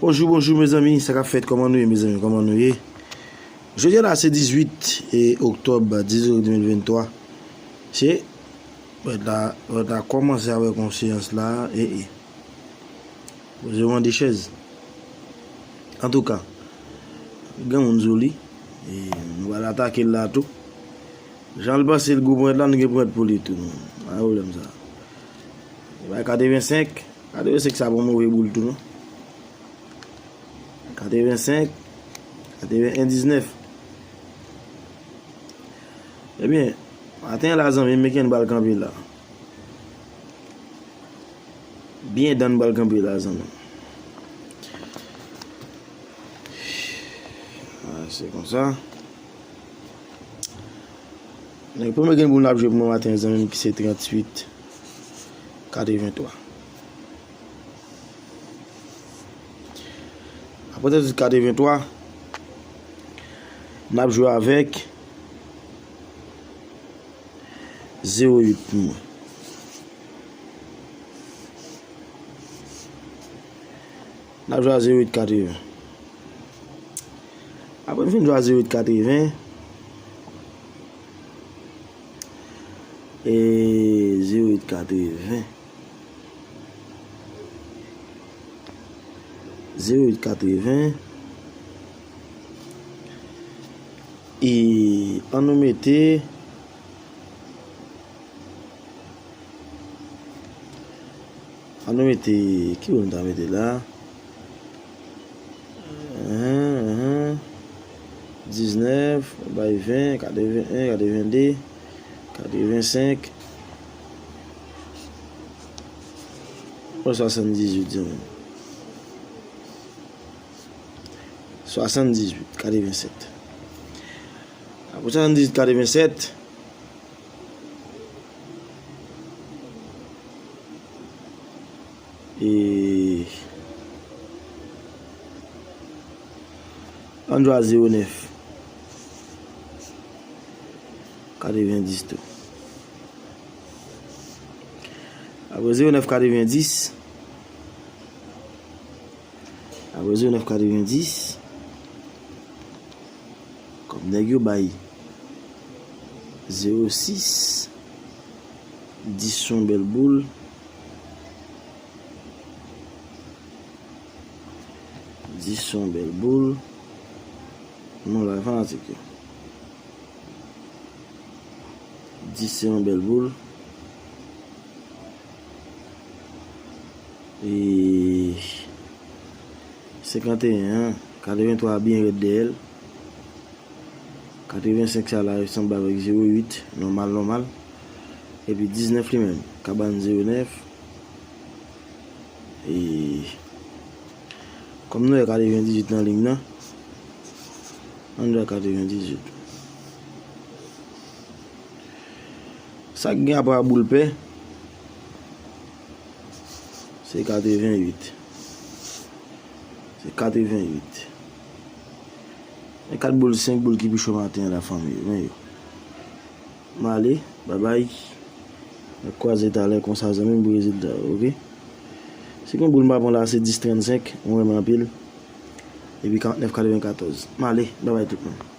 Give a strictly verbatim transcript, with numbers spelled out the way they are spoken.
Bonjou, bonjou, mezanmi. Sa k ap fèt? Kòman nou ye, mezanmi? Kòman nou ye? Jodi a la, se dizuit, e, oktòb, dizuit de mil venntwa. Se, mwen ta, mwen ta kòmanse avèk yon seyans la, e, e. Poze w an de chèz. Antouka, gen moun sou li, e, nou pral atake l la tou. Jan l panse l gwo ponyèt la, nou gen ponyèt pou li tou, non. Pa gen pwoblèm sa. E bay katrevensenk, katrevensenk sa bon move boul tou, non. Katrevensenk, katreven en, diznèf. Ebyen, maten la, zanmi m, men ki bal kanpe la. Byen dan bal kanpe la, zanmi m. Ah, se konsa. Nèg premye gen pou n ap jwe pou mwen maten, zanmi m, ki se tranntuit katreventwa. Apre tranntuit katreventwa, n ap jwe avèk zewo uit pou mwen. N ap jwe a zewo uit katreven. Apre n fin jwe a zewo uit katreven, e zewo uit katreven. Zewo uit katreven. E ann nou mete Ann nou mete, ki bò nou ta mete la? Enhen, enhen. Diznèf, bay ven, katreven en, katreven de, katreven senk. Bon, swasanndizuit, zanmi m. Swasanndizuit, katreven sèt. Apre swasanndizuit, katreven sèt, e ann jwe a zewo nèf, katreven dis tou. Apre zewo nèf, katreven dis, Apre zewo nèf, katreven dis, kòm nèg yo bay zewo sis, dis se yon bèl boul. Dis se yon bèl boul. Non, la, fanatik yo. Dis se yon bèl boul. E senkanteyen an, katreventwa a byen rèd dèyè l. Katrevensenk sa la, yo sanble avèk zewo uit, nòmal, nòmal. Epi diznèf li menm, ka ban n zewo nèf. E kòm nou wè katrevendizuit nan liy nan, ann jwe katrevendizuit. Sa k gen apa boul pè, se katrevenuit. Se katrevenuit. Men kat boul, senk boul ki pi cho maten an, la fanmi, men yo. M ale, babay. N ap kwaze talè konsa, zanmi m, pou rezilta yo, oke? Si gen boul m pa pran la, se dis trannsenk, mwen renmen anpil. Epi karantnèf katrevenkatòz. M ale, babay tout moun.